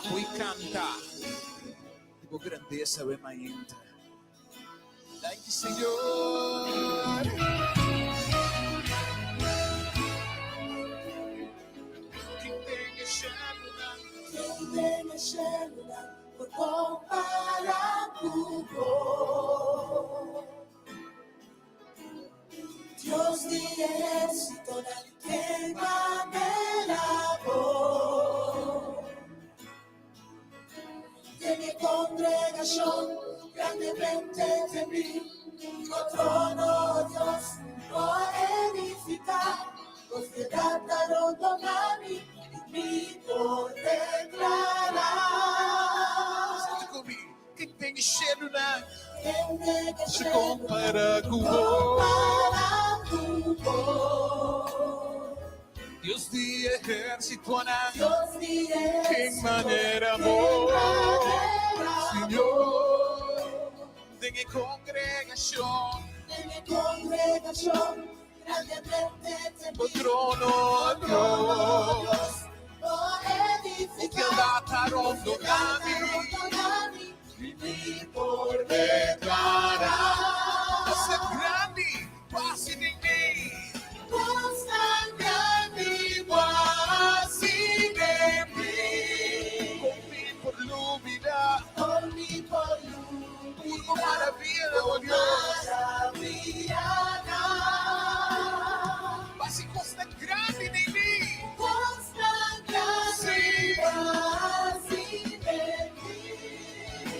bo i kanta di bo grandesa awe mainta. Danki Señor. Ken den e shelunan? Ken den e shelunan por kompará ku bo? Dios di ehérsitonan, ken manera bo? Den e kongregashon grandemente temí, Bo trono, Dios, bo a edifiká. Bo fiedat ta rondoná mi, i mi por deklará. Sinti ku mi, ken den e shelunan Ken den e por shelunan kompará ku por bo? kompará ku bo? Dios di ehérsitonan, Dios di ken ehérsitonan, manera ken bo, manera Señor, bo. Den e kongregashon. Den e kongregashon, grandemente Bo temí. trono, Bo trono, Dios, Dios, bo a bo edifiká. fieldat ta Bo rondoná fieldat ta mi. rondoná mi, I i mi mi por por deklará. deklará. Bos ta grandi, bo a hasi den mi. Bos ta grandi, bo a hasi den mi. Kon mi por lubidá. Kon mi por Tur bo lubidá. maravianan, Bo o Dios. maravianan. Bo a hasi kosnan grandi den mi. Kosnan grandi, Sí. bo a hasi den mi.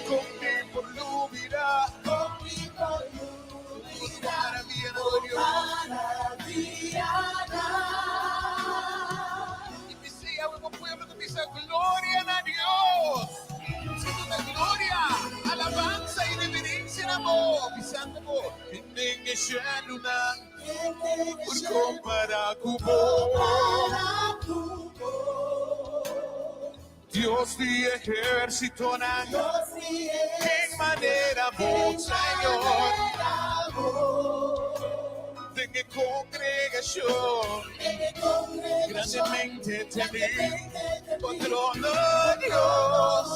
Kon mi por lubidá. Kon mi por lubidá. Tur bo maravianan, o Dios. I p'esei awe bo pueblo ta bisa, Gloria na Dios! Si duna gloria, alabansa i reverensia na bo, bisando bo, Ken den e shelunan por kompará ku bo? Dios di ehérsitonan, ken manera bo, Señor, den e kongregashon, grandemente temí, bo trono, Dios,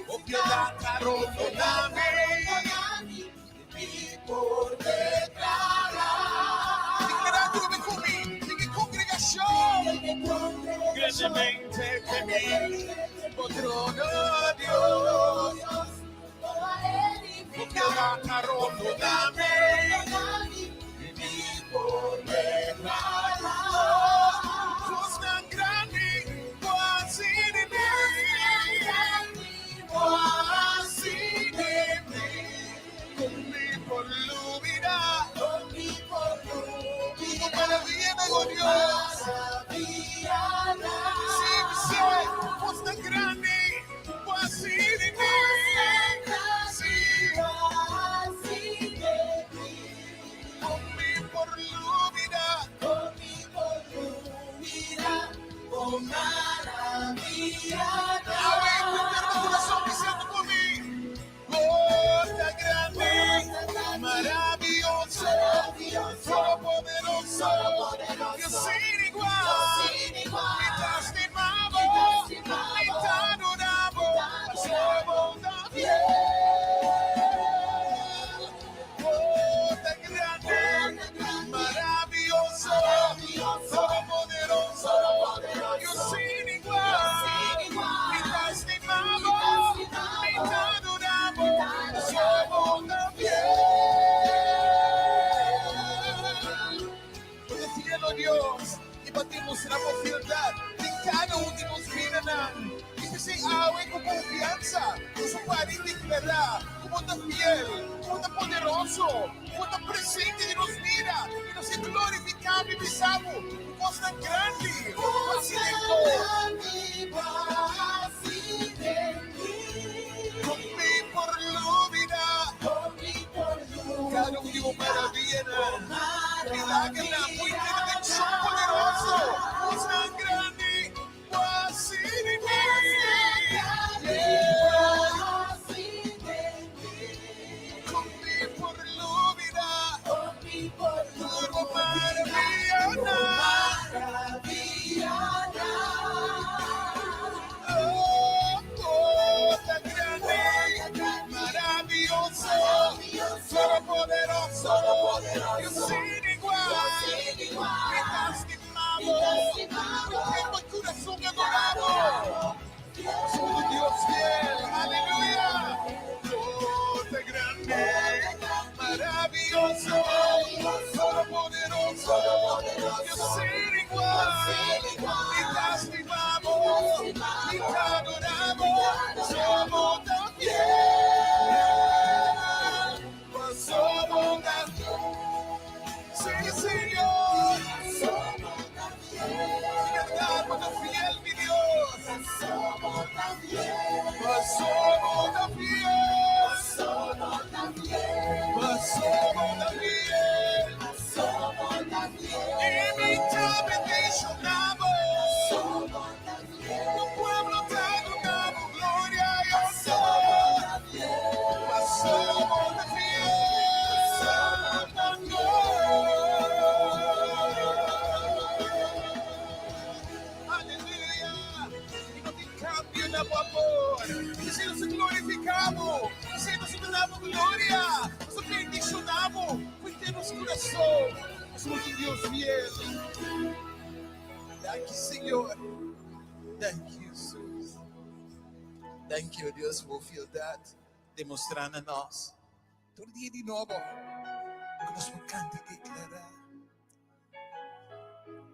bo piedat ta rondoná mi. Declará tur ku mi den e kongregashon, grandemente temí bo trono, Dios. Bo piedad ta rondoná mi, i mi por declará kosnan grandi bo a hasi di mi. Bo a hasi di mi. Con mi por lubida. Con mi por Tu lubida. maravilla oh Dios. Sí, sí, vos tan grande, vos así de mí. Sí, con mi por lubida. Con mi por lubida. Con maravilla. Awe, cu henter bo corazón diciendo cu mi, Bo ta grandi, maraviyoso, todopoderoso, Dios sin igual. Mi ta stima bo, mi ta adora bo, pasobra bo ta fiel. Bo ta grandi, maraviyoso, todopoderoso, Dios sin igual. Mi ta stima bo, mi ta adora bo, pasobra bo ta fiel. Bo ta fiel, o Dios, i bo a demostrá bo fieldad den kada un di nos bidanan. I p'esei awe ku konfiansa nos a para i deklará ku bo ta fiel, ku bo ta poderoso, ku bo ta presente den nos bida i nos ke glorifiká bo i bisa bo ku kosnan grandi bo hasi den bo. Kon mi por lubidá kada un di bo maravianan, milagernan, bo intervenshon poderoso, kosnan grandi bo hasi den mi. Kon mi por lubidá tur bo maravianan? so. Pasobra bo ta un Dios fiel. Danki Señor. Danki Jesus. Danki o Dios pa bo fieldad demostrá na nos tur dia di nobo ku nos por kanta i deklará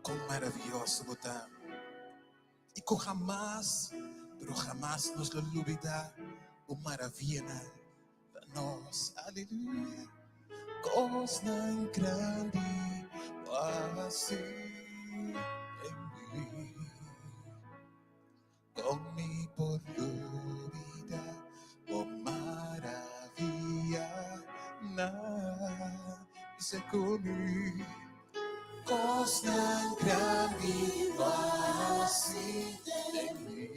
kon maravioso bo ta i ku hamas, pero hamas nos lo lubidá bo maravianan pa nos. Aleluya! Kosnan grandi bo a hasi den mi. Kon mi por lubida bo maravianan? Bisa ku mi kosnan grandi bo a hasi den mi.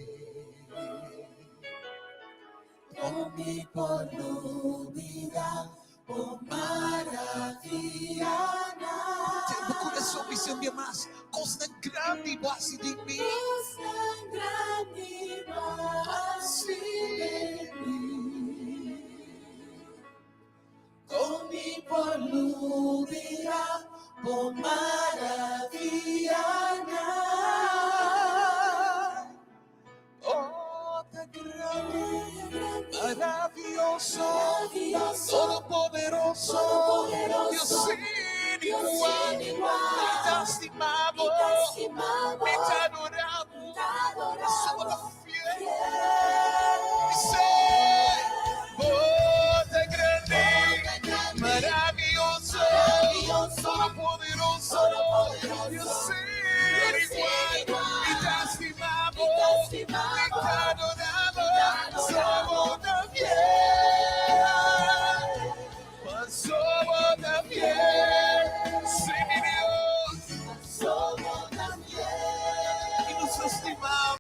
Kon mi por lubida bo maravianan? Den bo kurason bisa un bia mas, Kosnan grandi bo a hasi den mi. Kosnan grandi bo a hasi den mi. Kon mi por lubida bo maravianan? Oh, ta grandi, maravioso, todopoderoso, Dios sin igual, mi ta stima bo, mi ta adora bo, pasobra bo ta fiel. Mi se, bo ta grandi, maravioso, todopoderoso, Dios sin igual, mi ta stima bo, mi ta adora bo, pasobra bo ta fiel, pasobra bo ta fiel, sí mi Dios, i nos ta stima bo.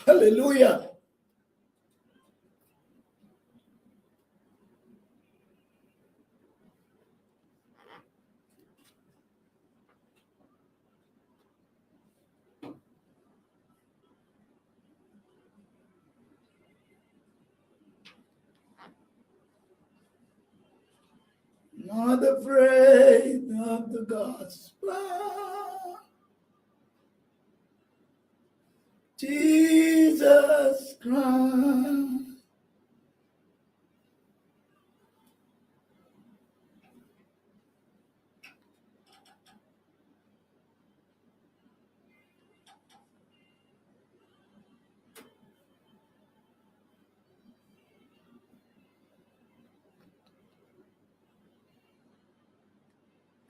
Aleluya. Not afraid of the gospel. Jesus Christ.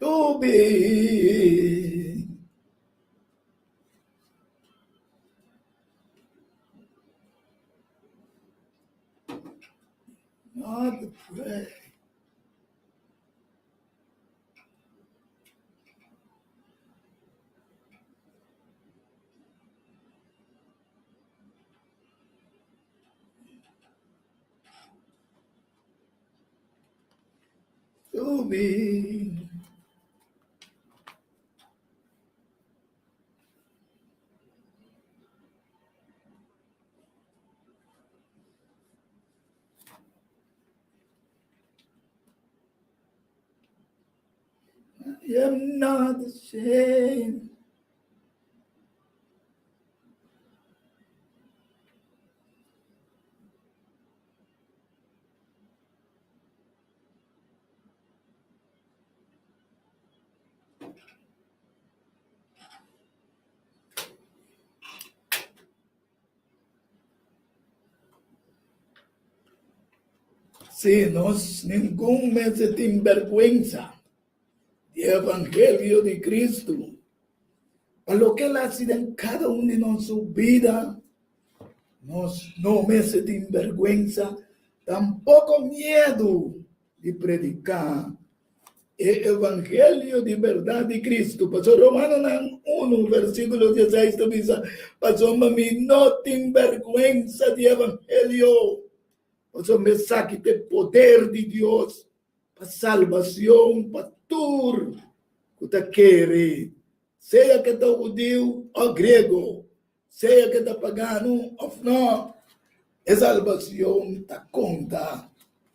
To be. Not afraid. To be. I am not ashamed. Sí, nos ningun mester tin bèrgwensa di e evangelio di Cristo. Pa loke el a hasi den kada un di nos su bida, nos no mester tin bèrgwensa, tampoko miedu di prediká e evangelio di bèrdat di Kristu. Pasobra Romanonan unu, versíkulo dieseis ta bisa, Pasobra mi no tin bèrgwensa di evangelio, pasobra esaki ta e poder di Dios pa salbacion pa tur cu ta kere, sea ke ta hudiu of griego, sea ke ta pagano of no. E salbacion ta conta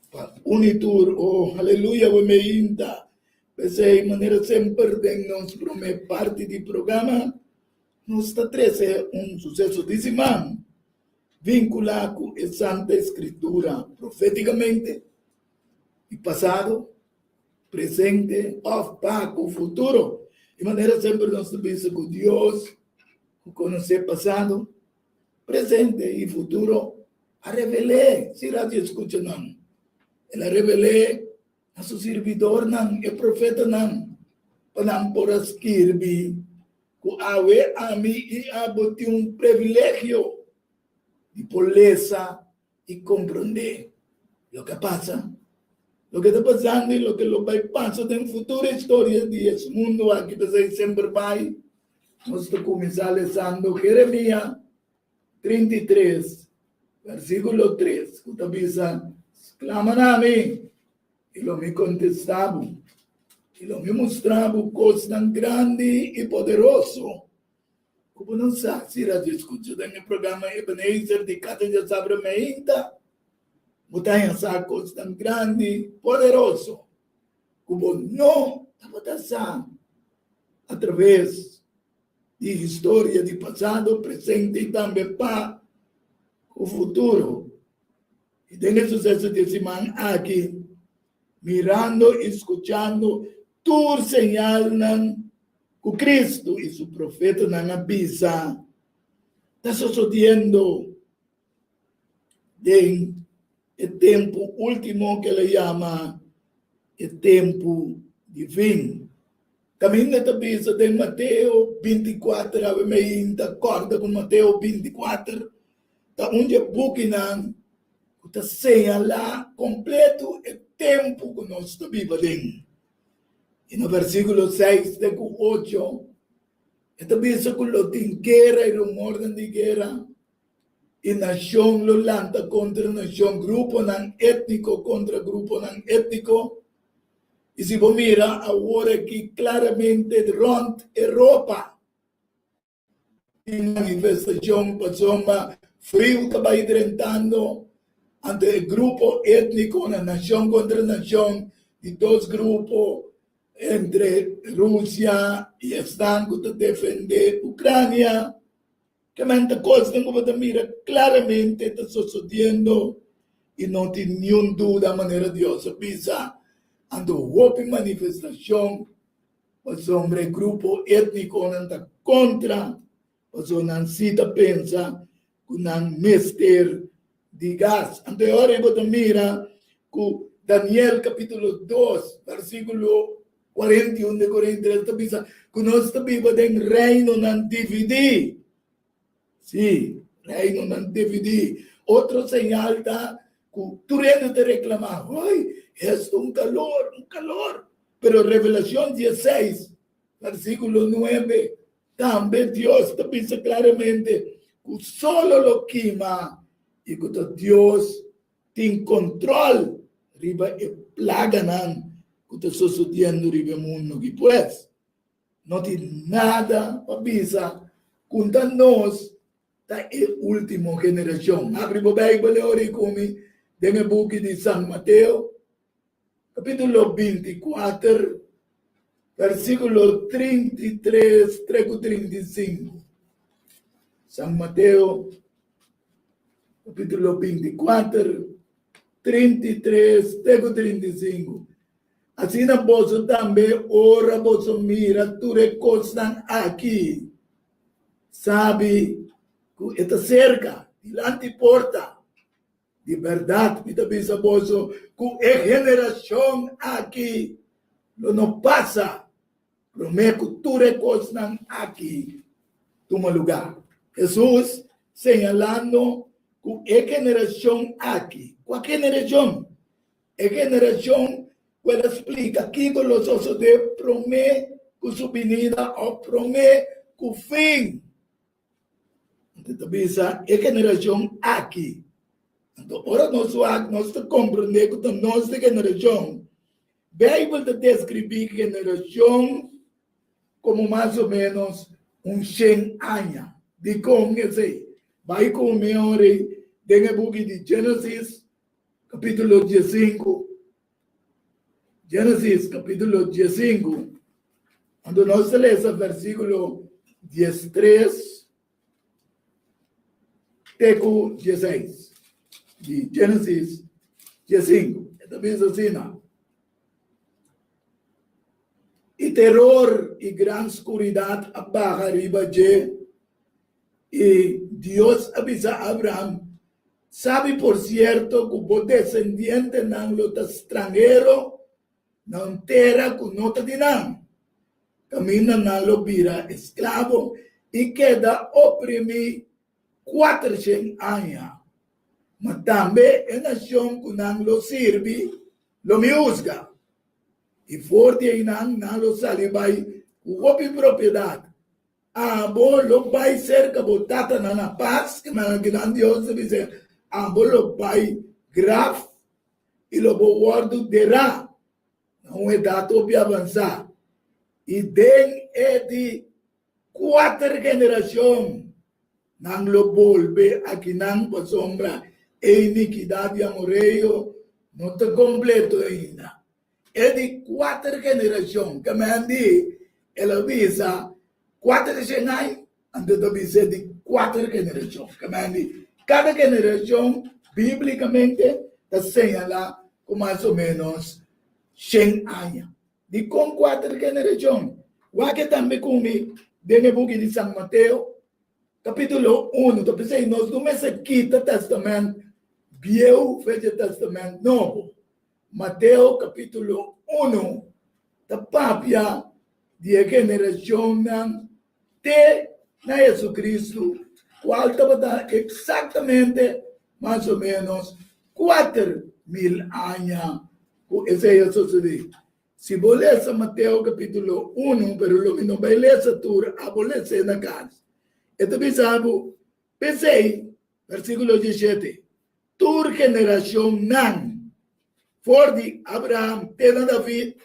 pa un y tur. Oh, aleluya, bo meinta. P'esey, manera semper den nos prome parti di programa, nos ta trece un suceso di siman vincula cu e Santa Escritura profeticamente. di pasado, presente òf pa ku futuro. Di manera semper nos ta bisa ku Dios ku konosé pasado, presente i futuro a revel'é si radio skuchanan. El a revel'é na su sirbidornan, e profetanan, pa nan por a skirbi ku awe ami i abo tin un privilegio di por lesa i komprondé loke a pasa, loke ta pasando i loke lo bai pasa den futuro historia di es mundu aki. P'esei semper bai nos ta kuminsá lesando Jeremia 33, versíkulo 3, ku ta bisa, Sklama na mi, i lo mi kontestá bo, i lo mi mustra bo kosnan grandi i poderoso Ku bo no sa si radio skucha den e programa Ebenezer di kada djasabra meinta, bo ta haña sa kosnan grandi, poderoso ku bo no tabata sa atraves di historia di pasado, presente i tambe pa ku futuro. I den e suseso di e siman aki, mirando i skuchando tur señalnan ku Kristu i su profetanan a bisa ta sosodiendo den e tempu último ku el a yama e tempu di fin. Kaminda ta bisa den Mateo 24, awe meinta kòrda ku Mateo 24 ta un di e bukinan ku ta señalá kompletu e tempu ku nos ta biba den. I na versíkulo seis te ku ocho, e ta bisa ku lo tin guera i rumornan di guera, i nashon lo lanta kontra nashon, gruponan étniko kontra gruponan étniko. I si bo mira awor aki klaramente rònt Europa, Tin manifestacion pasobra friu ta bai drentando anto e grupo etnico na nacion contra nacion di dos grupo entre Rusia y esnan cu ta defende Ucrania. Kemen ta cosnan cu bo ta mira claramente ta sosodiendo y no tin niun duda manera Dios a bisa anto hopi manifestacion. Pasobra e grupo étnikonan ta kontra, pasobra nan sí ta pensa ku nan mester di gas. Anto e ora ei bo ta mira ku Daniel kapítulo 2, versíkulo 41 te 43 ta bisa ku nos ta biba den reinonan dividí. Sí, reinonan dividí. Otro señal ta ku tur hende ta reklamá, Oi, esto un kalor, un kalor! Pero Revelacion dieseis, versiculo nuebe, tambe Dios ta bisa claramente cu solo lo kima i cu ta Dios tin control riba e plaganan cu ta sosodiendo riba e mundo aki. Pues, no tin nada pa bisa cu ta nos ta e ultimo generacion. Abri bo Bijbel e ora i cu mi den e buki di San Mateo. Capítulo 24, versículo 33 te ku 35. San Mateo, capítulo 24, 33 te ku 35. Asina boso tambe ora boso mira tur e kosnan aki, sabi ku e ta serka, dilanti porta. Di bèrdat mi ta bisa boso ku e generashon aki lo no pasa. Promé ku tur e kosnan aki tuma lugá. Hesus señalando ku e generashon aki, kua generashon? E generashon ku el a splika kiko lo sosodé promé ku su binida òf promé ku fin. Anto ta bisa e generashon aki. Anto ora nos wak nos ta komprondé ku ta nos di generashon. Beibel ta deskribí generashon komo mas o ménos un shen aña. Dikon esei? Bai ku mi ora ei den e buki di Génesis, kapítulo diesinku. Génesis, kapítulo diesinku. Anto nos ta lesa versíkulo diestres te ku dieseis di Génesis diesinku. E ta bisa asina, I teror i gran skuridat a baha riba dje, i Dios a bisa Abraham, Sabi por sierto ku bo desendientenan lo ta stranhero na un tera ku no ta di nan, kaminda nan lo bira esklabo i keda oprimí kuatershen aña. Ma tambe e nashon ku nan lo sirbi lo mi husga, i for di einan nan lo sali bai ku hopi propiedat. Abo lo bai serka bo tatanan na pas, ke manera ku nan Dios ta bisa, abo lo bai graf i lo bo wòrdu derá na un edat hopi avansá, i den e di kuater generashon nan lo bolbe akinan, pasobra e inikidat di amoreo no ta kompleto ainda. E di kuater generashon, ke men di el a bisa kuater shen ai, anto ta bisa e di kuater generashon. Ke men di kada generashon bíblikamente ta señalá ku mas o ménos shen aña. Dikon kuater generashon? Wak e tambe ku mi den e buki di San Mateo, kapítulo unu. Ta p'esei nos no mester kita Tèstamènt Bieu fecha Tèstamènt Nobo. Mateo kapítulo unu ta papia di e generashonnan te na Jesucristo, kual tabata eksaktamente mas o ménos 4000 aña ku esei a sosodé. Si bo lesa Mateo kapítulo unu, pero lo mi no bai lesa tur, abo les'é na kas, e ta bisa bo, P'esei, versíkulo 17, Tur generashonnan for di Abraham te na David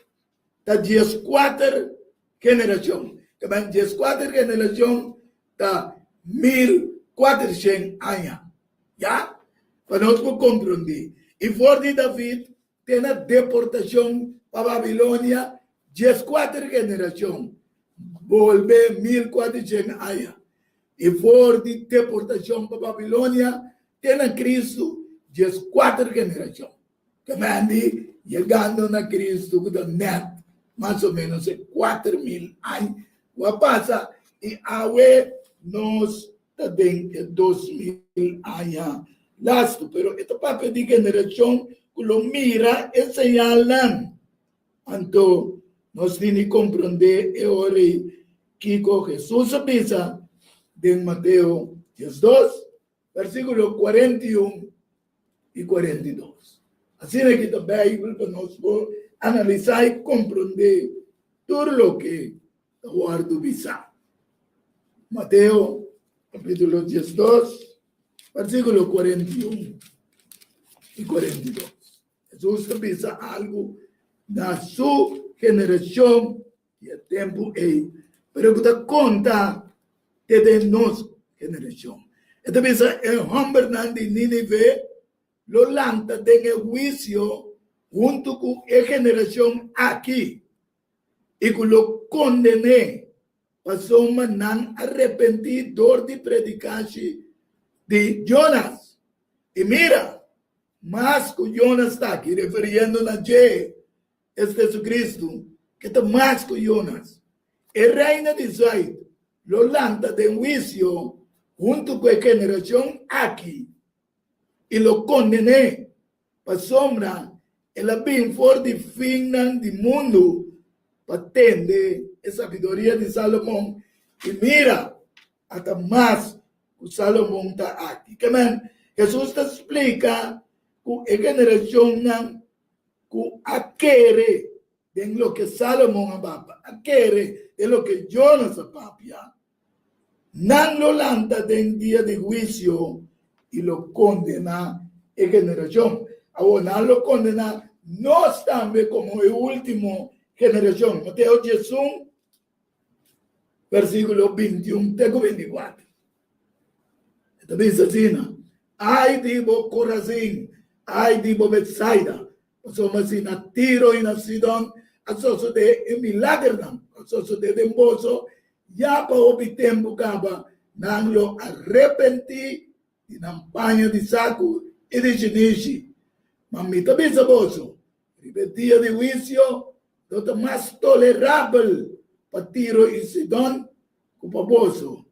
ta dieskuater generashon. Taban dieskuater generashon ta 1400 aña. Ya? Pa nos por komprondé. I for di David te na deportashon pa Babilonia, dieskuater generashon. Bolbe 1400 aña. I for di deportashon pa Babilonia te na Kristu, dieskuater generashon. Ta mandi yegando na Kristu ku ta nèt mas o ménos e 4000 aña ku a pasa i awe nos ta den e 2000 aña lastu. Pero e ta papia di generashon ku lo mira e señalnan. Anto nos tin di komprondé e ora ei kiko Hesus a bisa den Mateo 12, versíkulo 41 i 42. Asina ki ta Beibel pa nos por analisá i komprondé tur loke ta wòrdu bisá. Mateo kapítulo 12, versíkulo 41 i 42. Hesus ta bisa algu na su generashon di e tempu ei, pero ku ta konta te den nos generashon. E ta bisa e hòmbernan di Nínive lo lanta den e huisio huntu ku e generashon aki i ku lo konden'é pasobra nan a repentí dor di predikashi di Jonas. I mira! Mas ku Jonas ta aki referiendo na dje, es Jesucristo, ke ta mas ku Jonas. E reina di Zuid lo lanta den huisio huntu ku e generashon aki i lo konden'é, pasobra el a bin for di finnan di mundu pa tende e sabiduria di Salomon, i mira, ata mas ku Salomon ta aki. Ke men, Hesus ta splika ku e generashonnan ku a kere den loke Salomon a papia, a kere den loke Jonas a papia, nan lo lanta den dia di huisio i lo kondená e generashon. Awor nan lo kondená nos tambe komo e último generashon. Mateo 11, versíkulo 21 te ku 24. E ta bisa asina, Ai di bo Korazin, ai di bo Betsaida, pasobra si na Tiro i na Sidon a sosodé e milagernan ku a sosodé den boso, ya pa hopi tempu kaba nan lo a repentí di nan paña di saku i di shinishi. Ma mi ta bisa boso, riba e dia di huisio lo ta mas tolerabel pa Tiro i Sidon ku pa boso.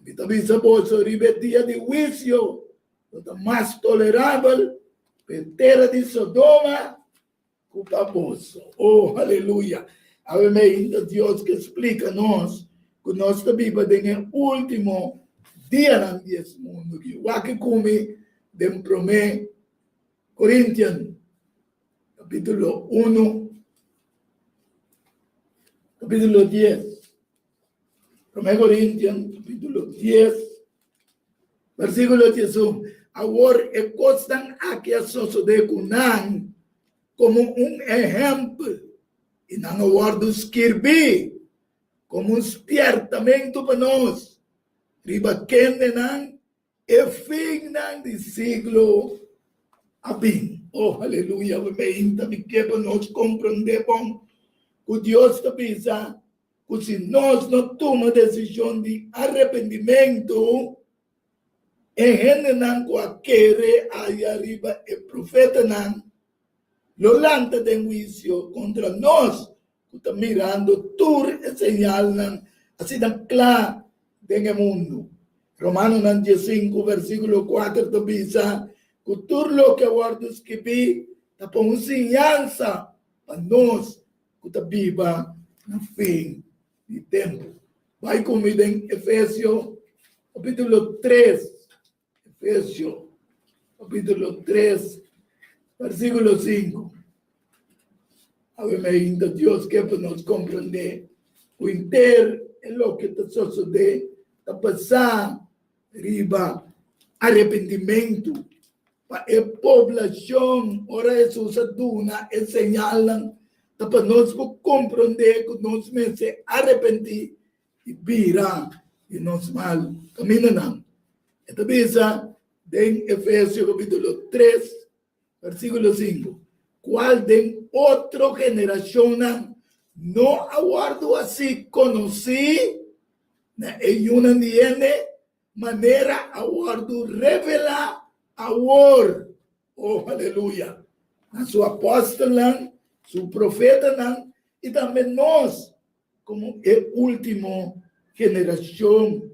Mi ta bisa boso, riba e dia di huisio lo ta mas tolerabel pa e tera di Sodoma ku pa boso. Oh, aleluya! Awe meinta Dios ke splika nos ku nos ta biba den e último dianan di es mundu aki. Wak ku mi den Promé Korintian kapítulo unu, kapítulo dies. Promé Korintian kapítulo dies, versíkulo 11. Awor e kosnan aki a sosodé ku nan komo un ehèmpel, i nan a wòrdu skirbí komo un spièrtamentu pa nos, riba kendenan E finnan di siglo a bin. Oh, aleluya! Mi meinta mi ke pa nos komprondé bon ku Dios ta bisa ku si nos no tuma desishon di arepentimentu, e hendenan ku a kere aya riba e profetanan lo lanta den huisio kontra nos ku ta mirando tur e señalnan asina kla den e mundu. Romanonan diesinku versíkulo kuater ta bisa ku tur loke a wòrdu skibí ta pa un siñansa pa nos ku ta biba na fin di tempu. Bai ku mi den Efesio kapítulo tres. Efesio kapítulo tres versíkulo sinku. Awe mainta Dios ke pa nos komprendé ku henter e loke ta sosodé ta basá riba arepentimentu pa e poblashon. Ora Hesus a duna e señalnan ta pa nos por komprendé ku nos mester arepentí i bira di nos mal kamindanan. E ta bisa den Efesio kapítulo tres, versíkulo sinku, Kual den otro generashonnan no a wòrdu hasi konosí na e yunan di hende, manera a wòrdu revelá awor, oh aleluya, na su apòstelnan, su profetanan i tambe nos Komo e último generashon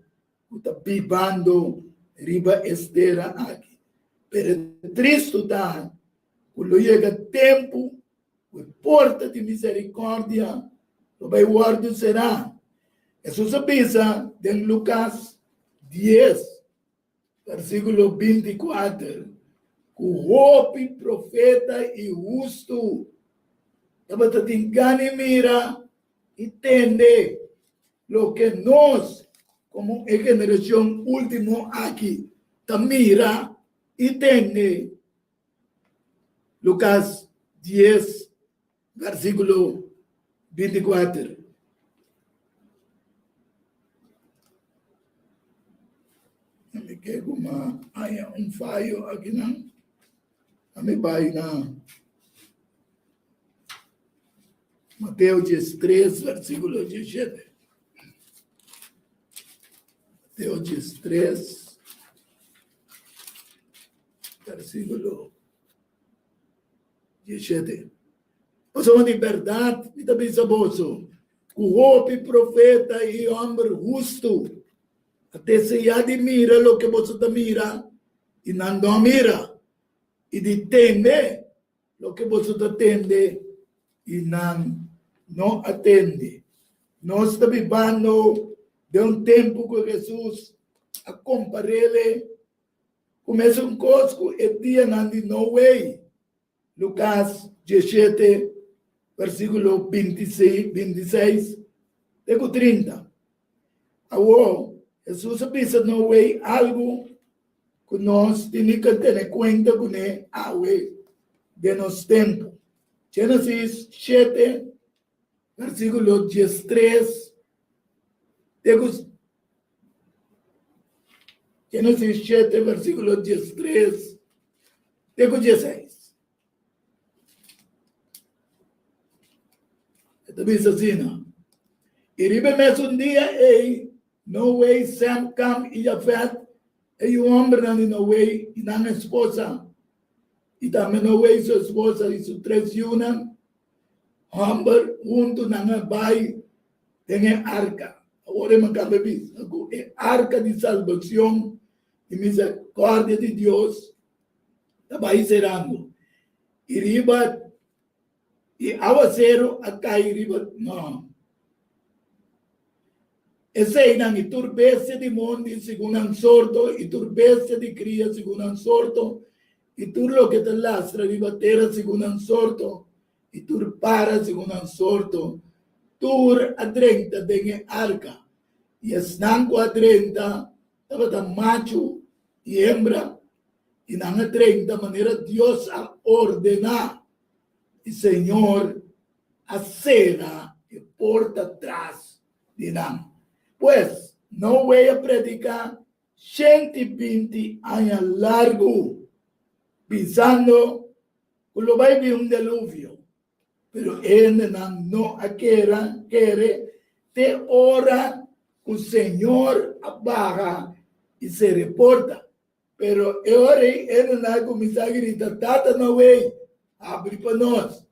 ku ta bibando riba es tera aki. Pero e tristu ta ku lo yega tempu ku e porta di miserikòrdia lo bai wòrdu será. Hesus a bisa den Lukas dies, Versíkulo 24, Ku hopi profeta i hustu tabata tin gana i mira i tende loke nos komo e generashon último aki ta mira i tende. Lukas 10, Versíkulo 24. Mi ke ku ma haña un fayo akinan. A mi bai na Mateo 13, versíkulo 17. Mateo 13, versíkulo 17. Pasobra di bèrdat mi ta bisa boso ku hopi profeta i hòmber hustu a deseá di mira loke boso ta mira i nan no a mira, i di tende loke boso ta tende i nan no a tende. Nos ta bibando den un tempu ku Hesus a kompar'é ku mesun kos ku e dianan di Noe. Lukas 17, versíkulo 26 te ku 30. Awor, Hesus a bisa Noe algu ku nos tin ku tene kuenta kuné awe den nos tempu. Génesis 7, versíkulo 13 te ku Génesis 7, versíkulo 13 te ku 16. E ta bisa asina, I riba e mesun dia ei, Noe, Sem, Kam i Jafet, e yu hòmbernan di Noe i nan esposa, i tambe Noe, su esposa i su tres yunan hòmber, huntu nan a bai den e arka. Awor e makaba bisa ku e arka di salbashon di miserikòrdia di Dios ta bai serando i riba i awaseru a kai riba no. Eseinan i tur bestia di mondi segun nan sorto i tur bestia di kria segun nan sorto i tur loke ta lastra riba tera segun nan sorto i tur para segun nan sorto, tur a drenta den e arka. I esnan ku a drenta tabata machu i hembra, i nan a drenta manera Dios a ordená, i Señor a sera e porta tras di nan. Pues, Noe a prediká 120 aña largu, bisando ku lo bai bin un deluvio, pero e hendenan no a kera kere te ora ku Señor a baha i sera e porta. Pero e ora ei e hendenan a kuminsá grita, Tata Noe, habri pa nos!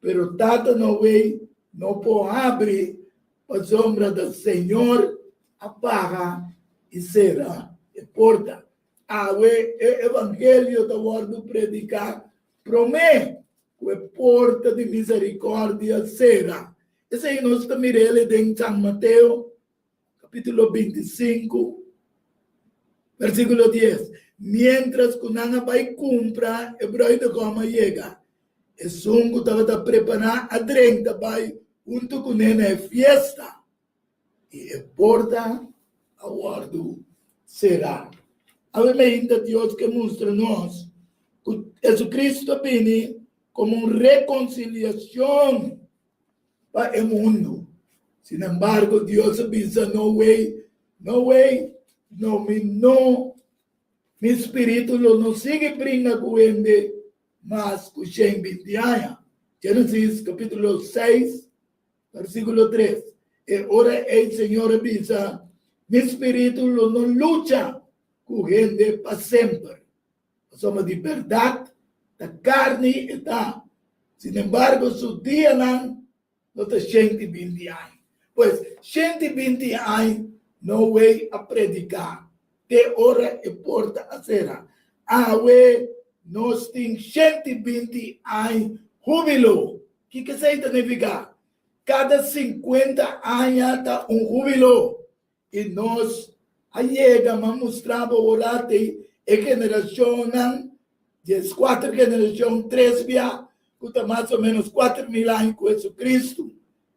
Pero Tata Noe no por habri pasobra ta Señor a baha i sera e porta. Awe e evangelio ta wòrdu prediká promé ku e porta di miserikòrdia sera. Esei nos ta mir'el den San Mateo kapítulo 25, versíkulo 10. Miéntras ku nan a bai kumpra, e brùidegòm a yega. Esun ku tabata prepará a drenta bai huntu kuné na e fiesta. I e porta a wòrdu será. Awe meinta Dios ke mustra nos ku Jesucristo a bini komo un rekonsiliashon pa e mundu. Sin embargo, Dios a bisa Noe, Noe, no mi no, mi spiritu lo no sigui bringa ku hende mas ku 120 aña. Génesis kapítulo 6, Versíkulo 3, E ora ei Señor a bisa, Mi spiritu lo no lucha ku hende pa semper, pasobra di bèrdat ta karni e ta, sinembargo su dianan lo ta 120 aña. Pues, 120 aña Noe a prediká te ora e porta a sera. Awe nos tin 120 aña húbilo. Kiko esei ta nifiká? Kada 50 aña ta un húbilo. I nos a yega ma mustra bo orate e generashonnan, 14 generashon, tres bia, ku ta mas o ménos 4000 aña ku Jesucristo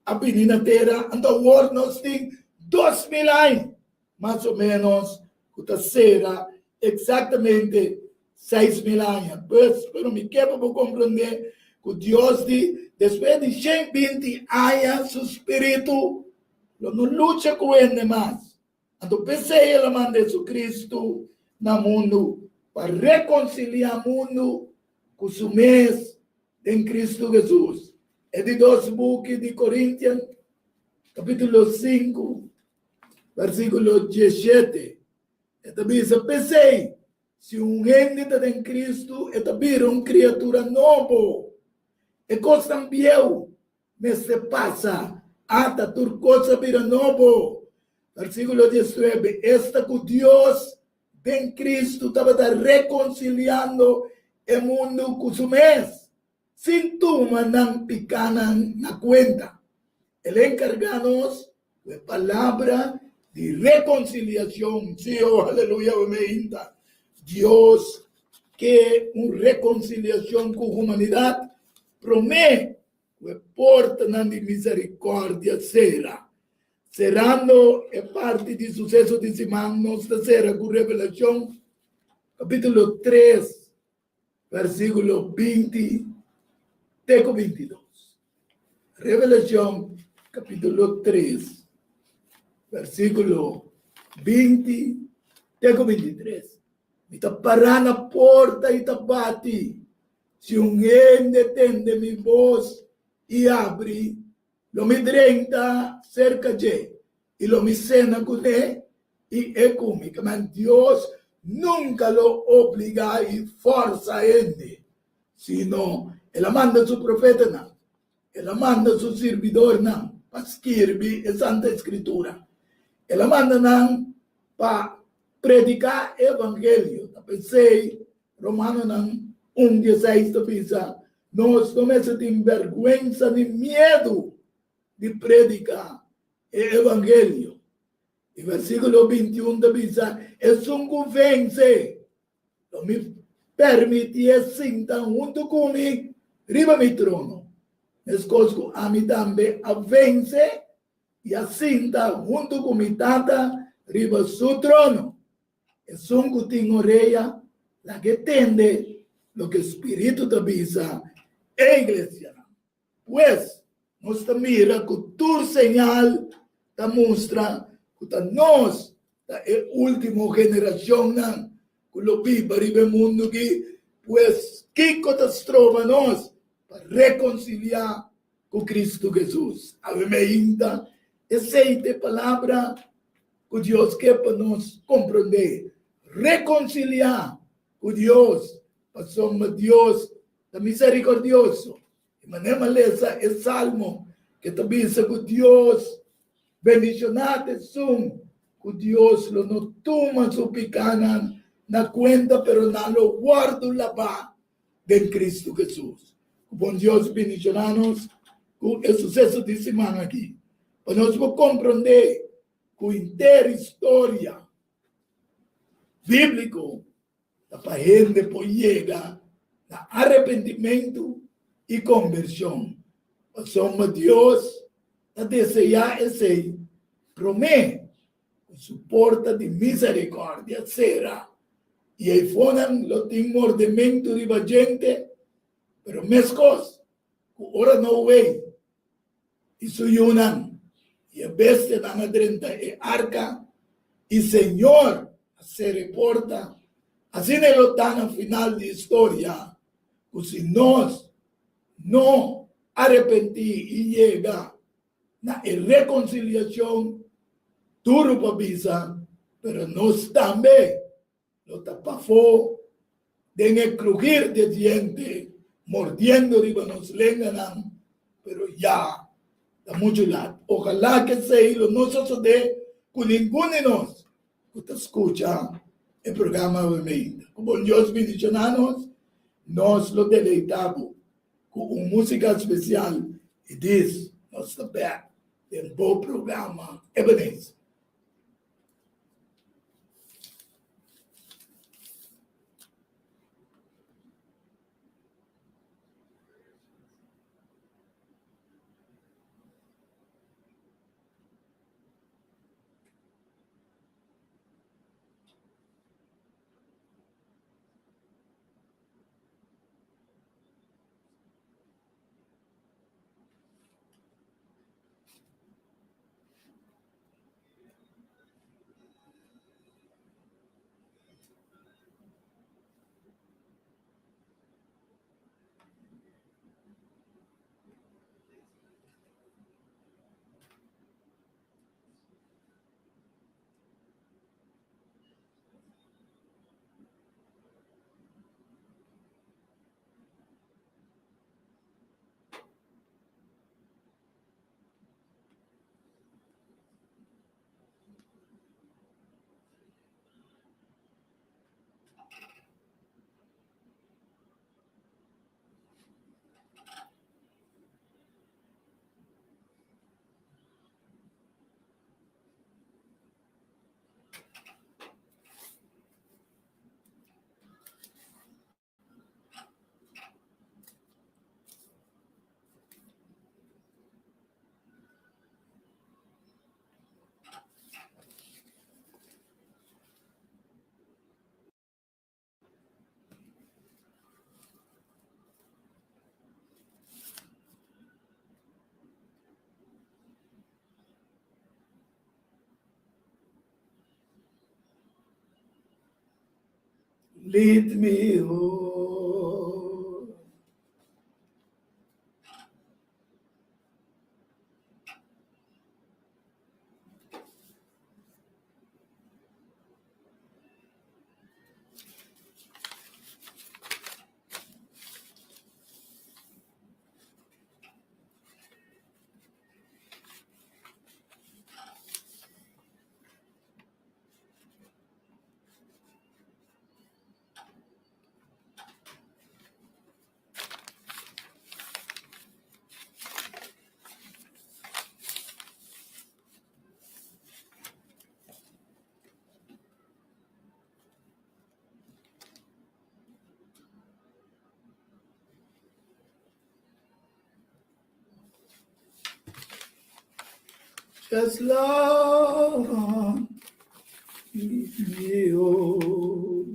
a bini na tera. Anto awor nos tin 2000 aña mas o ménos ku ta sera eksaktamente 6000 aña. Pues, pero mi ke pa bo komprendé ku Dios di despues di 120 aña su spiritu lo no lucha ku hende mas. Anto p'esei el a manda Jesucristo na mundu pa rekonsiliá mundu ku su mes den Cristo Jesus. E di dos buki di Korintian, kapítulo 5, versíkulo 17, e ta bisa, P'esei, si un hende ta den Cristo, e ta bira un kriatura nobo. E kosnan bieu mester pasa, ata tur kos a bira nobo. Versíkulo 19, Esta ku Dios den Cristo tabata rekonsiliando e mundu ku su mes, sin tuma nan pikánan na kuenta. El a enkargá nos. Ku e palabra di rekonsiliashon. Sí, oh, aleluya, we me inta. Dios ke un rekonsiliashon ku humanidat promé ku e portanan di miserikòrdia sera. Serando e parti di suseso di siman, nos ta sera ku Revelashon kapítulo 3, versíkulo 20 te ku 22. Revelashon kapítulo 3, versíkulo 20 te ku 23. Mi ta pará na porta i ta bati. Si un hende tende mi bos i abri, Lo mi drenta serka dje, i lo mi sena kuné, i e ku mi. Kemen Dios nunka lo obligá i fòrsa hende, sino el a manda su profetanan, el a manda su sirbidornan pa skirbi e Santa Eskritura, el a manda nan pa prediká e evangelio. Ta p'esei Romanonan un dieseis ta bisa, Nos no mester tin bèrgwensa ni miedu di prediká e evangelio. I versíkulo 21 ta bisa, Esun ku vense, lo mi permitié sinta huntu ku mi riba mi trono, meskos ku ami tambe a vense i a sinta huntu ku mi Tata riba su trono. Esun ku tin orea, laga e tende loke Spiritu ta bisa e iglesianan. Pues, nos ta mira ku tur señal ta mustra ku ta nos ta e último generashonnan ku lo biba riba e mundu aki. Pues, kiko ta stroba nos pa rekonsiliá ku Kristu Hesus? Awe meinta, esei ta e palabra ku Dios ke pa nos komprondé, rekonsiliá ku Dios, pasobra Dios ta miserikordioso. I manera mi a lesa e salmo ke ta bisa ku Dios bendishoná ta esun ku Dios lo no tuma su pikánan na kuenta, pero nan lo wòrdu labá den Kristu Hesus. Ku bon Dios bendishoná nos ku e suseso di siman aki, pa nos por komprondé ku henter historia bíbliko ta pa hende por yega na arepentimentu i kombershon, pasobra Dios ta deseá esei promé ku su porta di miserikòrdia sera, i eifonan lo tin mordementu riba djente, pero meskos ku ora Noe i su yunan i e bestianan a drenta e arka i Señor a sera e porta, asina e lo ta na final di historia, ku si nos no arepentí i yega na e rekonsiliashon, duru pa bisa, pero nos tambe lo ta pafó den e krugir di e diente, mordiendo riba nos lenganan, pero ya ta muchu lat. Ojalá ku esei lo no sosodé ku ningun di nos ku ta skucha e programa awe meinta. Ku bon Dios bendishoná nos, nos lo deleitá bo ku un músika spesial i dis nos ta bèk den bo programa Ebenezer. Lead me, Lord. Just love me, oh.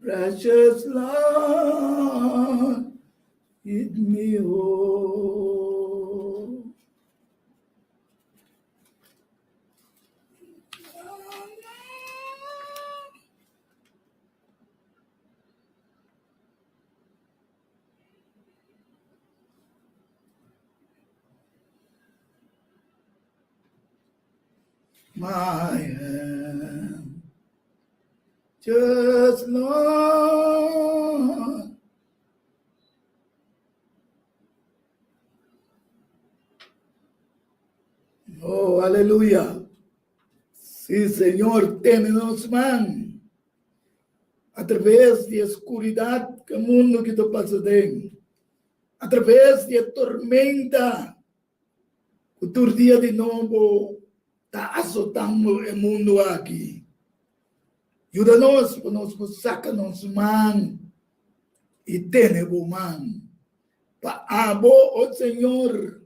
Precious Lord, lead me home. My hand. Just Lord. Oh, aleluya. Sí, Señor, tene nos man. A traves di e skuridat ku e mundu ki ta pasa den, a traves di e tormenta ku tur dia di nobo ta asotando e mundu aki. Yuda nos pa nos por saka nos man i tene bo man, pa abo, o Señor,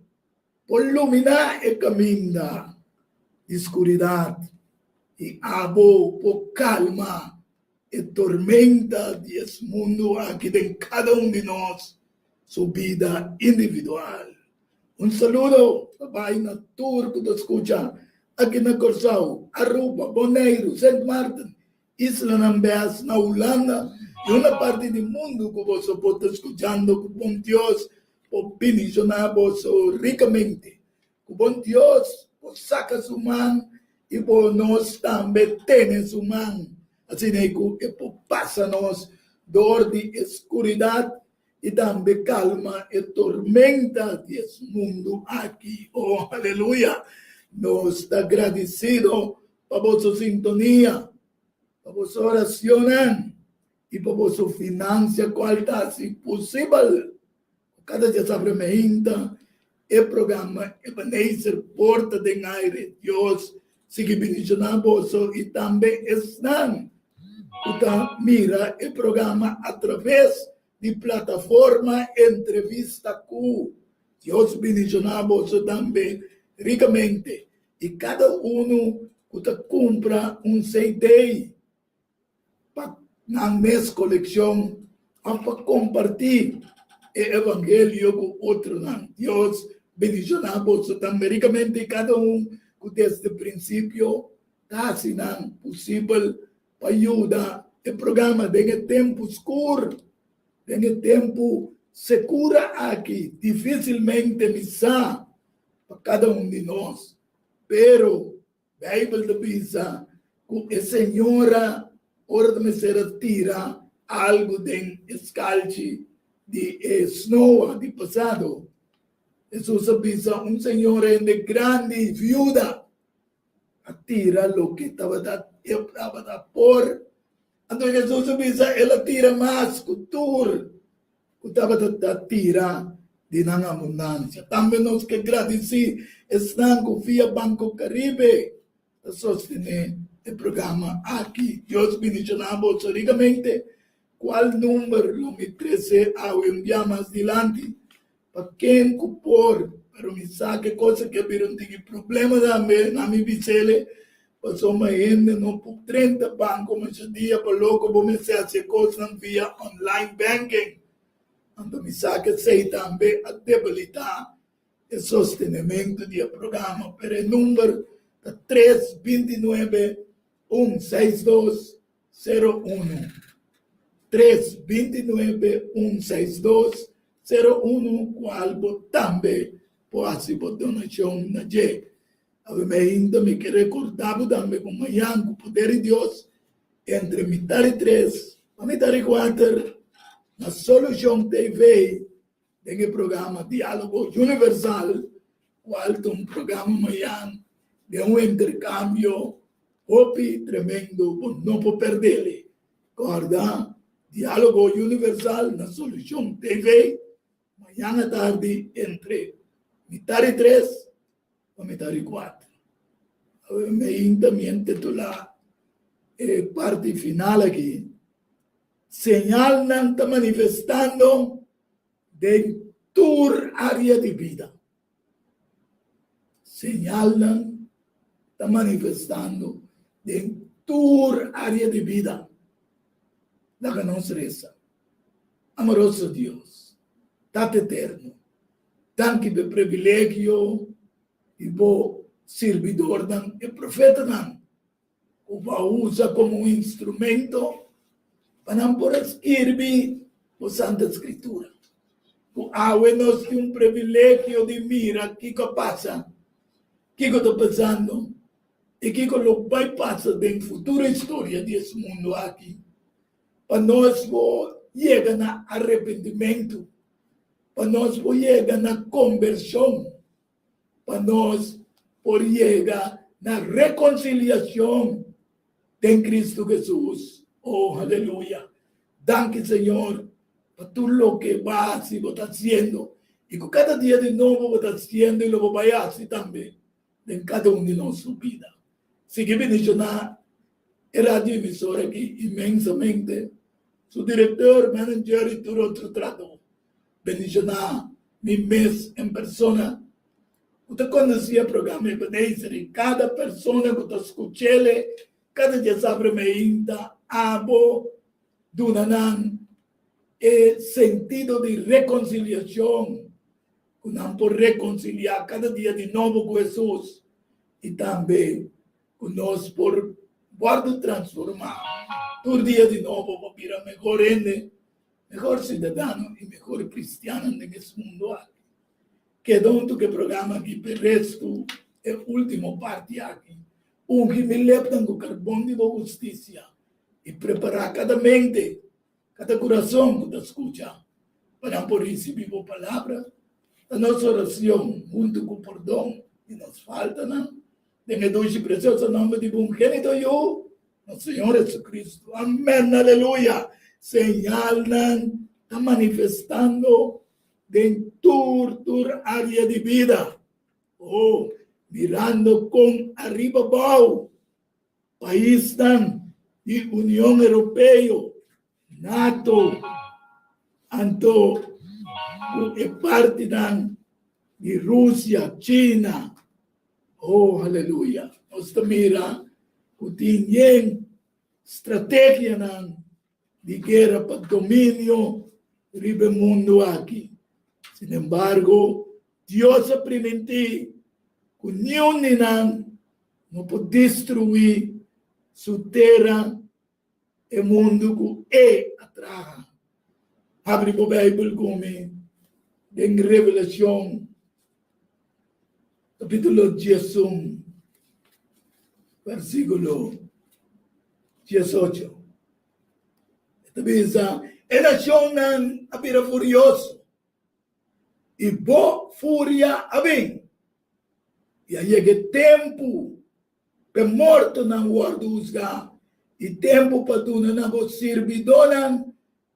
por luminá e kaminda di skuridat i abo por kalma e tormenta di es mundu aki den kada un di nos su bida individual. Un saludo ta bai na tur ku ta skucha aki na Kòrsou, Aruba, Boneiru, Sint Maarten, Islanan bes na Hulanda i una parti di mundu ku boso por ta skuchando ku bon Dios por bendishoná boso rikamente. Ku bon Dios por saka su man i por nos tambe tene su man, asina ku e por pasa nos dor di e skuridat i tambe kalma e tormenta di es mundu aki. Oh, aleluya! Nos ta gradisido pa boso sintonia, pa boso oracionnan i pa boso financia cual ta haci posibel cu cada diasabra meinta e programa Ebenezer por ta den aire. Dios sigui bendiciona boso i tambe esnan cu ta mira e programa a traves di plataforma Entrevista Cu. Dios bendiciona boso tambe ricamente i cada uno cu ta cumpra un CD pa nan mes coleccion of pa comparti e evangelio cu otronan. Dios bendiciona boso tambe ricamente i cada un cu desde principio ta haci nan posibel pa yuda e programa den e tempu skur, den e tempu sekura aki. Dificilmente mi sa pa kada un di nos, pero Bijbel ta bisa ku e señora ora ta mester a tira algu den e skalchi di e snoa di pasado. Hesus a bisa un señora hende grandi, viuda, a tira loke tabata e tabata por. Anto Hesus a bisa el a tira mas ku tur ku tabata ta tira di nan abundansia. Tambe nos ke gradisí esnan ku via Banco Caribe ta sostené e programa aki. Dios bendishoná boso rikamente. Kual number lo mi trese awe un bia mas dilanti? Pa ken ku por, pero mi sa ke kos aki a bira un tiki problema tambe na mi bisele, pasobra hende no por drenta banko masha dia pa loko bo mester hasi e kosnan via online banking. Anto mi sa ke esei tambe a debilitá e sostenementu di e programa, pero e number ta tres 29 un seis dos 01 3 29 un seis dos 01 kual bo tambe por hasi bo donashon na dje. Awe mi ainda mi ke rekordá bo tambe ku mañan ku poder di Dios entre mitar di tres pa mitar di kuater na Solushon TV den e programa Diálogo Universal kual ta un programa mañan den un interkambio hopi tremendo bo no por perdele. Kòrda Diálogo Universal na Solushon TV mañan atardi entre mitar di tres pa mitar di kuater. Awe mi también titulá e parti final aki, Señalnan ta manifestando den tur área di bida. Señalnan ta manifestando den tur área di bida. Laga nos resa. Amoroso Dios, Tata Eterno, danki pa e privilegio di bo sirbidornan, e profetanan, ku bo a usa komo un instrumento pa nan por a skirbi bo Santa Skritura. Ku awe nos tin un privilegio di mira kiko a pasa, kiko ta pasando i kiko lo bai pasa den futuro historia di es mundu aki, pa nos por yega na arepentimentu, pa nos por yega na kombershon. pa nos por yega na rekonsiliashon den Kristu Hesus. Oh, aleluya! Danki, Señor, pa tur loke bo a hasi, bo ta hasiendo i ku kada dia di nobo bo ta hasiendo i lo bo bai hasi tambe den kada un di nos su bida. Sigui bendishoná e radio emisora aki inmensamente, su direktor, manager i tur otro trahadó. Bendishoná mi mes en persona ku ta kondusí e programa Ebenezer i kada persona ku ta skuch'el kada djasabra meinta abo duna nan e sentido di rekonsiliashon ku nan por rekonsiliá kada dia di nobo ku Hesus i tambe ku nos por wòrdu transformá tur dia di nobo pa bira mehor hende. Mehor siudadano i mehor kristiannan den es mundu aki. Keda huntu ku e programa aki p'e restu e ultimo parti aki. Ungi mi lepnan ku karbon di bo hustisia i prepará kada mente, kada kurason ku ta skucha pa nan por risibí bo palabra. Ta nos oracion huntu ku pordon di nos faltanan den e dushi presioso nomber di bo ungenito Yu, nos Señor Jesucristo. Amen. Aleluya. Señalnan ta manifestando den tur tur área di bida. Oh, mirando kon ariba bou paisnan di Union Europeo, Nato, anto ku e partinan di Rusia, China. Oh, aleluya! Nos ta mira ku tin yen strategianan di guera pa dominio riba e mundu aki. Sinembargo, Dios a primintí ku niun di nan no por destruí su tera e mundu ku e a traha. Habri bo Beibel ku mi den Revelashon kapítulo 11, versíkulo 18. E ta bisa, E nashonnan a bira furioso, i bo. furia a bin. I a yega e tempu pa e mortonan wòrdu husgá i tempu pa duna na bo sirbidónan,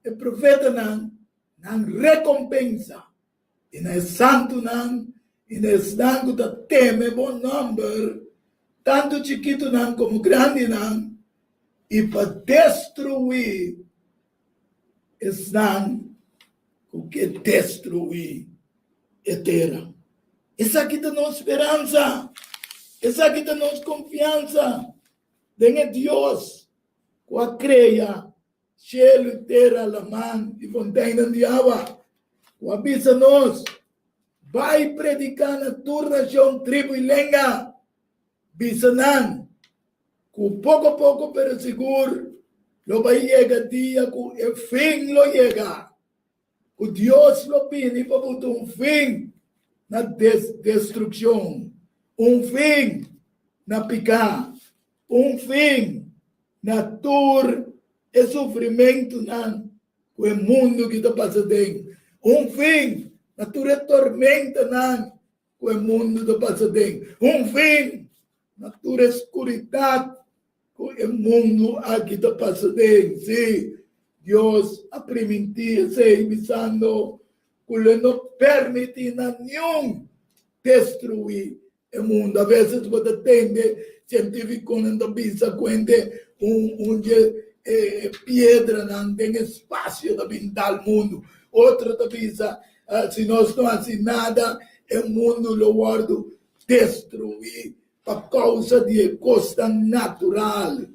e profetanan, nan rekompensa, i na e santunan i na esnan ku ta teme bo nòmber, tantu chikitunan komo grandinan, i pa destruí esnan ku ke destruí e tera. Esaki ta nos speransa, esaki ta nos konfiansa den e Dios ku a krea shelu, tera, laman i fonteinnan di awa, ku a bisa nos, Bai prediká na tur nashon, tribu i lenga. Bisa nan ku poko poko pero sigur lo bai yega dia ku e fin lo yega. Ku Dios lo bini pa buta un fin na destrukshon, un fin na piká, un fin na tur e sufrimentunan ku e mundu ki ta pasa den, un fin na tur e tormentanan ku e mundu ta pasa den, un fin na tur e skuridat ku e mundu aki ta pasa den. Sí, Dios a primintí esei bisando ku lo e no permití na niun destruí e mundu. A veces bo ta tende sientífikonan ta bisa ku hende un un dje e piedranan den espasio ta bin dal mundu. Otro ta bisa si nos no hasi nada e mundu lo wòrdu destruí pa kousa di e kosnan natural.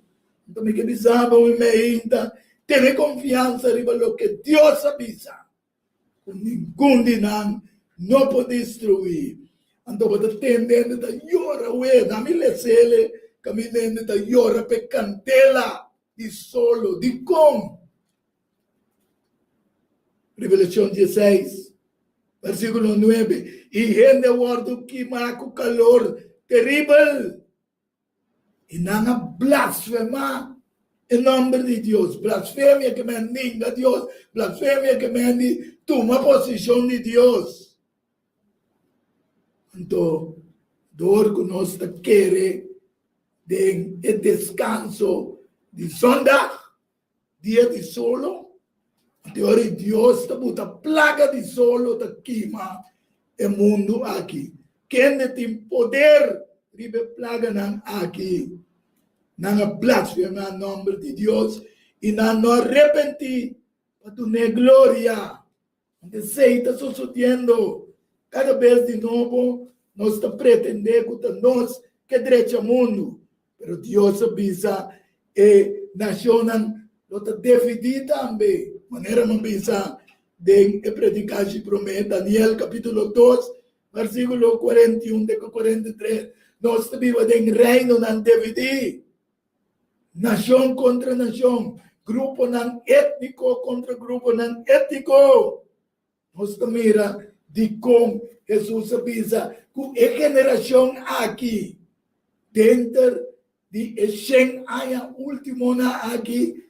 Anto mi ke bisa bo mi meinta, tene konfiansa riba loke Dios a bisa, ku ningun di nan no por destruí. Anto bo ta tende hende ta yora wee, na mi lesele kaminda hende ta yora pa e kandela di solo. Dikon? Revelashon dieseis, versíkulo nuebe, I hende a wòrdu kimá ku kalor teribel, i nan a blasfemá e nòmber di Dios. Blasfemia ke men ninga Dios, blasfemia ke men di tuma posishon di Dios. Anto, dor ku nos ta kere den e deskanso di zondag, Dia di solo, anto ora i Dios ta buta plaga di solo ta kima e mundu aki. Kende tin poder riba e plaganan aki? Nan a blasfemá nòmber di Dios i nan no a repentí pa dun'é gloria. Anto esei ta sosodiendo kada bes di nobo. Nos ta pretendé ku ta nos ke drecha mundu, pero Dios a bisa e nashonnan lo ta dividí tambe, manera mi a bisa den e predikashi promé, Daniel kapítulo dos, versíkulo 41 te ku 43. Nos ta biba den reinonan dividí. Nashon kontra nashon, gruponan étniko kontra gruponan étniko. Nos ta mira dikon Hesus a bisa ku e generashon aki, denter di e shen aña últimonan aki,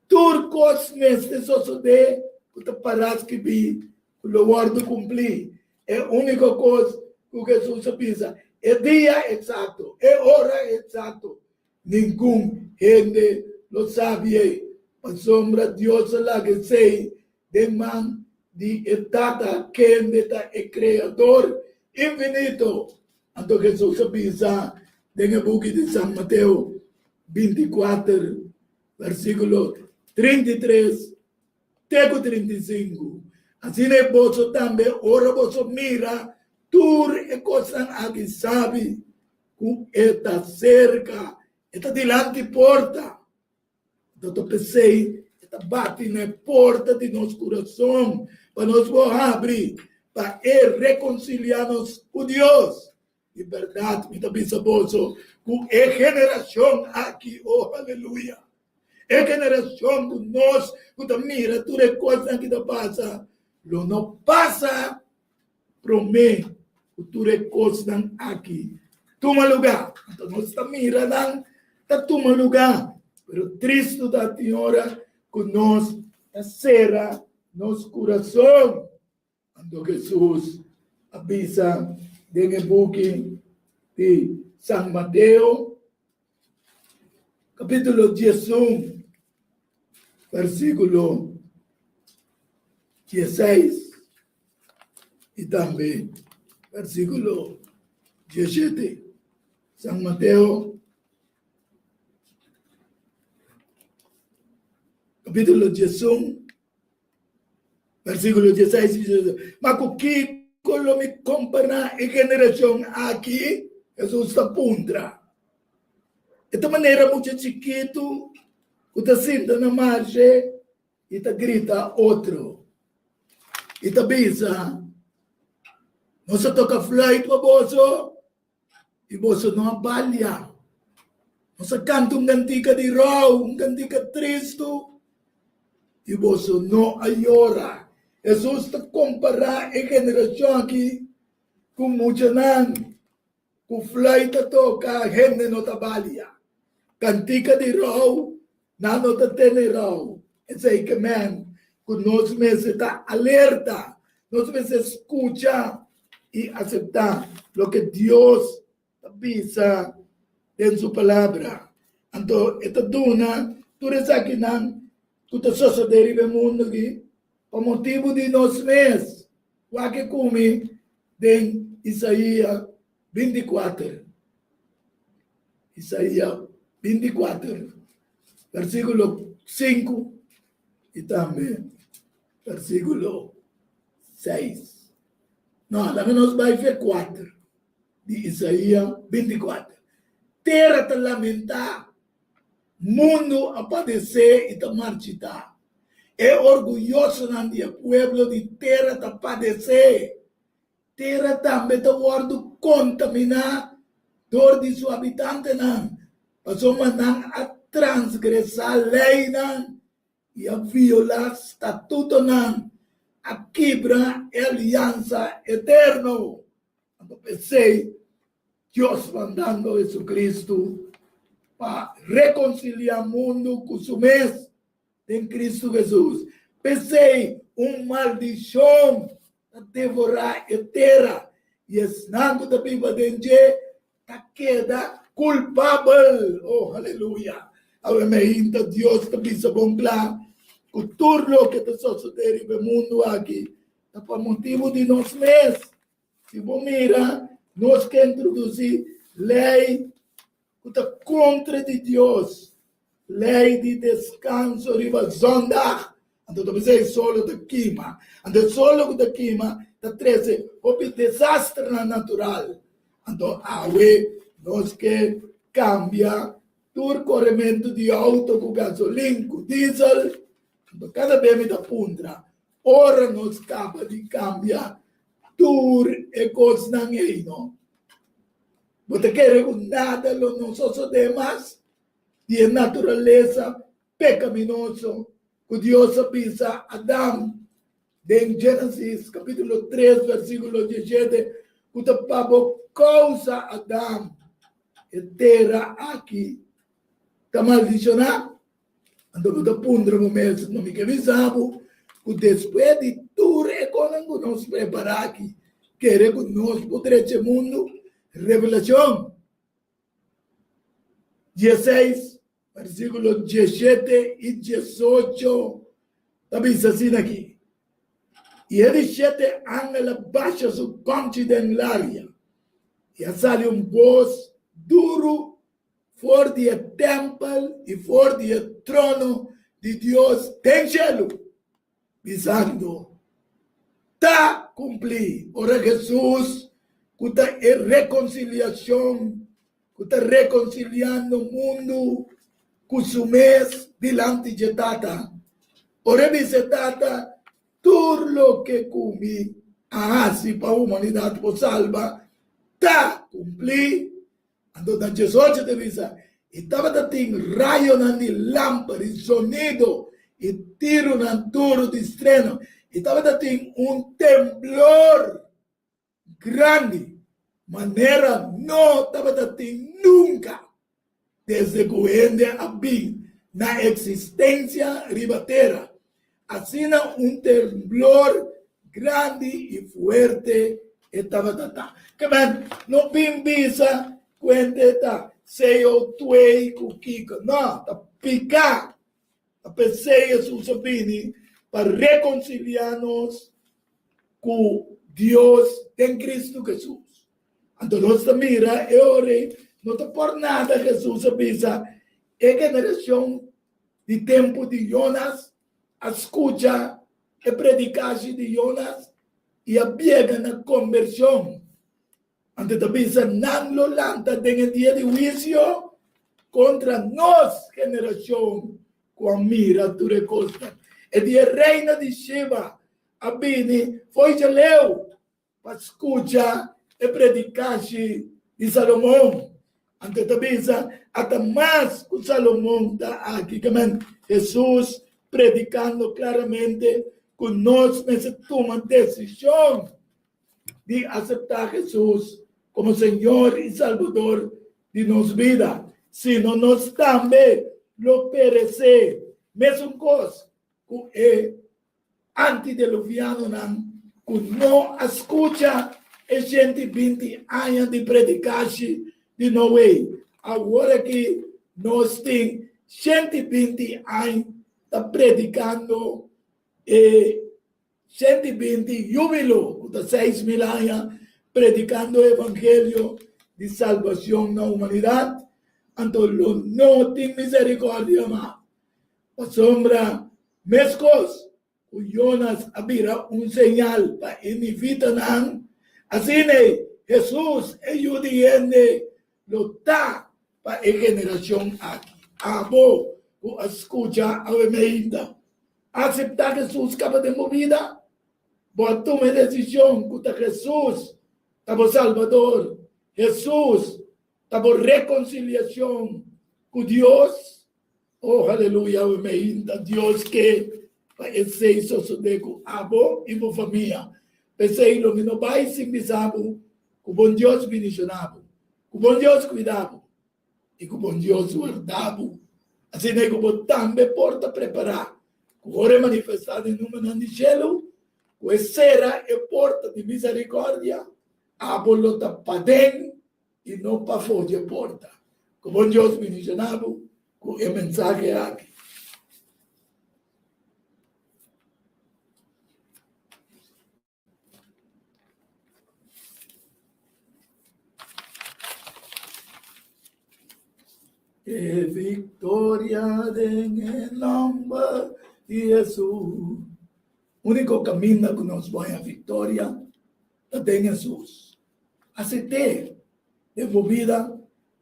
tur kos mester sosodé ku ta pará skibí ku lo wòrdu kumplí. E úniko kos ku Hesus a bisa, e dia eksakto, e ora eksakto, Ningun hende lo sabi ei, pasobra Dios a laga esei den man di e Tata, kende ta e Kreador infinito. Anto Hesus a bisa den e buki di San Mateo 24, versíkulo 33 te ku 35, Asina e boso tambe, ora boso mira tur e kosnan aki, sabi ku e ta serka, e ta dilanti porta. Anto ta p'esei e ta bati na e porta di nos kurason pa nos por habri pa e rekonsiliá nos ku Dios. Di bèrdat mi ta bisa boso ku e generashon aki, o aleluya, e generashon ku nos ku ta mira tur e kosnan ki ta pasa, lo no pasa Promé ku tur e kosnan aki tuma lugá. Anto nos ta mira nan ta tuma lugá, pero tristu ta tin ora ku nos ta sera nos kurason. Anto Hesus a bisa den e buki di San Mateo, kapítulo 11, versíkulo 16 i tambe versíkulo 17. San Mateo, kapítulo 11, Versíkulo 16 bisa, Ma ku kiko lo mi kompará e generashon aki? Hesus ta puntra. E ta manera mucha chikitu ku ta sinta na marshe i ta grita otro i ta bisa, Nos a toka fluit pa boso i boso no a balia. Nos a kanta un kantika di rou, un kantika tristu, i boso no a yora. Hesus ta kompará e generashon aki ku muchanan ku fluit ta toka, hende no ta balia. Kantika di rou, nan no ta tene rou. Esei ke men ku nos mester ta alerta, nos mester skucha i aseptá loke Dios ta bisa den su Palabra. Anto e ta duna tur esakinan ku ta sosodé riba e mundu aki pa motibu di nos mes. Wak ku mi den Isaías 24. Isaías 24, versíkulo 5 i tambe versíkulo 6. No, laga nos bai fe 4 di Isaías 24. Tera ta lamentá, mundu a padesé i ta marchitá. E orguyosonan di e pueblo di tera ta padesé. Tera tambe ta wòrdu kontaminá dor di su habitantenan, pasobra nan a transgresá leinan i a violá statutonan, a kibra e aliansa eterno. Anto p'esei Dios mandando Jesucristo pa rekonsiliá mundu ku su mes den Cristo Jesus. P'esei un maldishon ta devorá e tera, i esnan ku ta biba den dje ta keda kulpabel. Oh, aleluya! Awe meinta Dios ta bisa bon kla ku tur loke ta sosodé riba e mundu aki ta pa motibu di nos mes. Si bo mira, nos ke introdusí lei ku ta kontra di Dios, lei di deskanso riba zondag. Anto ta bisa e solo ta kima. Anto e solo ku ta kima ta trese hopi desasternan natural. Anto awe nos ke kambia tur korementu di outo ku gasolin, ku diesel. Anto kada be mi ta puntra, ora nos kaba di kambia Tur e kosnan ei no. Bo ta kere ku nada lo no sosodé mas di e naturalesa pekaminoso ku Dios a bisa Adam den Génesis kapítulo tres versíkulo diesshete ku ta pa bo kousa, Adam, e tera aki ta maldishoná? Anto bo ta puntra bo mes, No mi ke bisa bo ku despues di tur e konan ku nos prepará aki, kere ku nos por drecha e mundu? Revelashon dieseis, versíkulo diesshete i diesocho ta bisa asina aki, I e di shete angel a basha su kòmchi den laria, i a sali un bos duru For di e tèmpel i for di e trono di Dios den shelu, bisando, Ta kumplí! Ora Hesus, ku ta e rekonsiliashon, ku ta rekonsiliando mundu ku su mes dilanti dje Tata, ora e bisa e Tata, Tur loke ku mi a hasi pa humanidat por salba, ta kumplí. Anto na diesocho ta bisa, I tabata tin rayonan di lamper i zonido i tirunan duru di streno, i tabata tin un temblor grandi, manera no tabata tin nunka desde ku hende a bin na eksistensia riba tera. Asina un temblor grandi i fuerte. E tabata ta. Ke men, no bin bisa ku hende ta CO2 ku kiko. No, ta piká. Ta p'esei Hesus a bini pa rekonsiliá nos ku Dios den Kristu Hesus. Anto nos ta mira e ora ei, no ta por nada Hesus a bisa e generashon di tempu di Jonas a skucha e predikashi di Jonas i a biega na kombershon. Anto ta bisa nan lo lanta den e dia di huisio kontra nos generashon ku a mira tur e kosnan. E dia e reina di Sheba a bini fo'i djaleu pa skucha e predikashi di Salomon. Anto ta bisa, ata mas ku Salomon ta aki. Kemen Hesus predikando klaramente ku nos mester tuma desishon di aseptá Hesus komo Señor i Salbador di nos bida, sino nos tambe lo peresé mesun kos ku e antideluvianonan ku no a skucha e 120 aña di predikashi di Noe. Awor aki nos tin 120 aña ta predikando e 120 júbilo, ku ta 6000 aña, predikando e evangelio di salbashon na humanidat, anto lo no tin miserikòrdia mas. Pasobra meskos ku Jonas a bira un señal pa e nifitanan, asina ei Hesus, e Yu di hende, lo ta pa e generashon aki. Abo ku a skucha awe meinta, aseptá Hesus kaba den bo bida? Bo a tuma e desishon ku ta Hesus ta bo Salbador, Hesus ta bo rekonsiliashon ku Dios? Oh haleluya awe meinta Dios ke pa esei sosode ku abo i bo famia. P'esei lo mi no bai sin bisa bo ku bon Dios bindishona bo, ku bon Dios kuida bo i ku bon Dios warda bo. Asina ku bo tambe por ta prepará ku ora e manifestá den numenan di shelu, ku e sera e porta di miserikordia, abo lo ta paden i no pafó dje porta. Ku bon Dios bendishoná bo ku e mensahe aki. E victoria den e nomber di Hesus. Úniko kaminda ku nos por haña victoria ta den Hesus. Acept'é den bo bida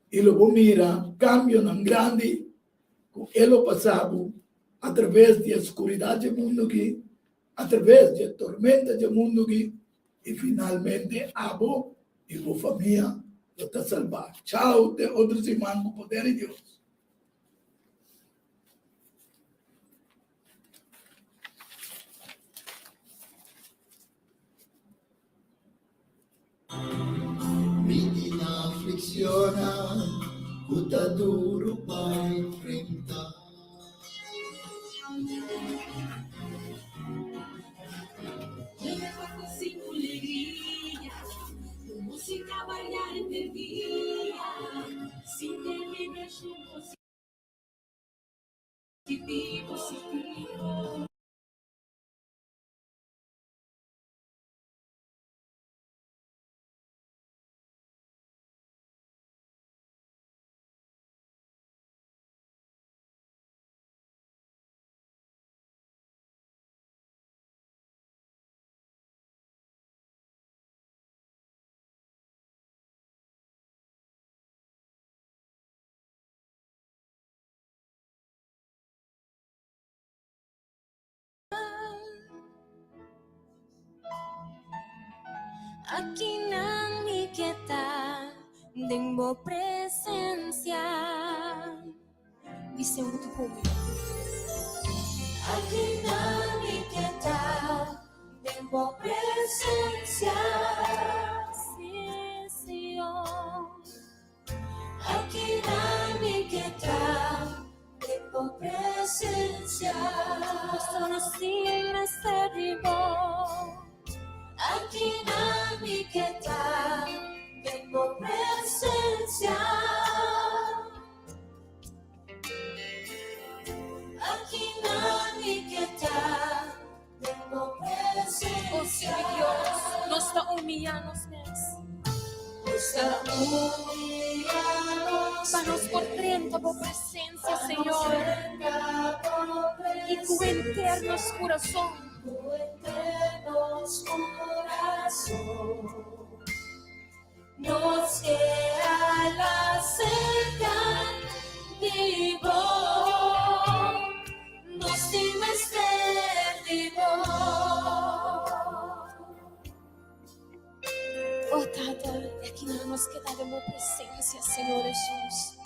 i lo bo mira kambionan grandi ku e lo pasa bo atraves di e skuridat dje mundu aki, atraves di e tormenta dje mundu aki i finalmente abo i bo famia lo ta salbá. Chao te otro siman ku poder di Dios. Mi tin afliccionnan cu ta duro pa enfrenta. Akinan mi ke ta den bo presencia. Bis'e un ku mi. Akinan mi ke ta den bo presencia. Sí, Señor. Akinan mi ke ta den bo presencia. Solo si mester di bo. Akinan. mi ke ta den bo presensia. Aki nan mi ke ta den bo presensia. Oh Señor Dios, nos ta humillá nos mes. Nos ta humillá nos Pa nos por drenta bo presensia, Señor. I ku henter nos kurason. Ku henter nos kurason. Nos ke hala serka di bo. Nos tin mester di bo. Oh Tata, aki nos keda den bo presensia, Señor Jesus.